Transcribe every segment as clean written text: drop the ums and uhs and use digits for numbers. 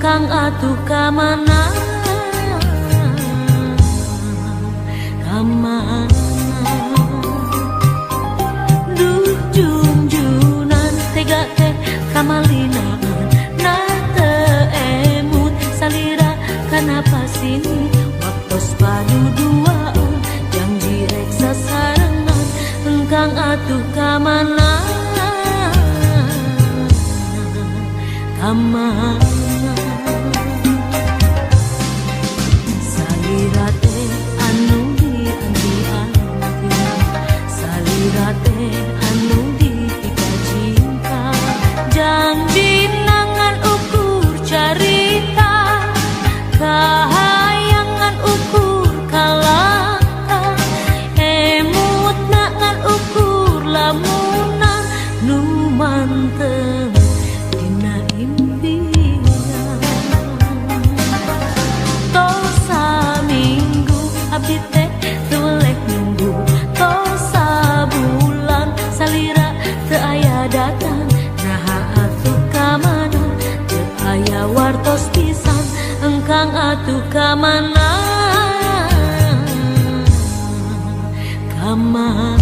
Engkang atuh ka mana? Ka mana? Duh junjunan tega teh kamalinaan na teu emut salira kana pasini waktos paduduaan janji rek sasarengan engkang atuh ka mana? Ka mana? Salira teh anu dianti-anti, salira teh anu dipikacinta, janji nangan ukur carita, kahayangan ukur kalaka, emut nangan ukur lamunan nu mantep dina impian. Tos saminggu abdi teh teu weleh nunggu, tos sabulan salira teu aya datang, naha atuh ka mana? Teu aya wartos pisan, engkang atuh ka mana? Ka mana?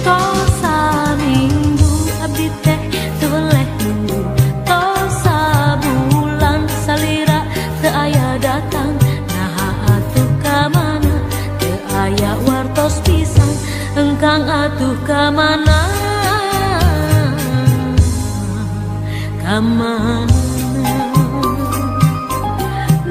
Tos saminggu abdi teh teu weleh nunggu, tos sabulan salira teu aya datang, naha atuh ka mana? Teu aya wartos pisan, engkang atuh ka mana? Ka mana?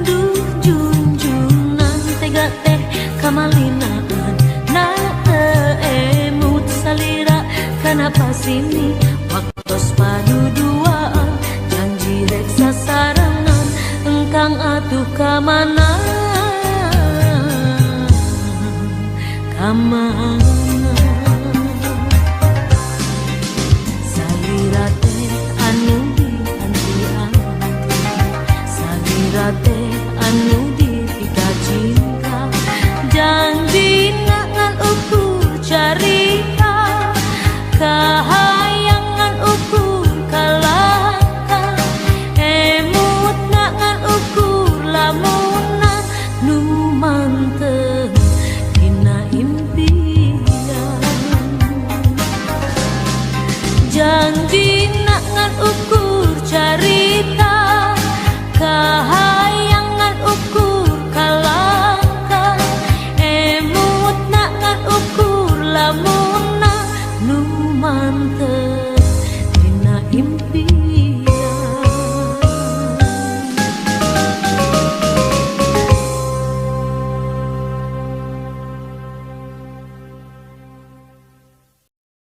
Duh junjunan tega teh kamalinaan na teu emut salira kana pasini waktos paduduaan janji rek sasarengan engkang atuh ka mana? Ka mana? Salira teh anu dianti-anti, salira teh anu dipikacinta, janji ngan ukur carita, kahayangan ukur kalaka, emut ngan ukur lamunan nu mantep dina impian, janji ngan ukur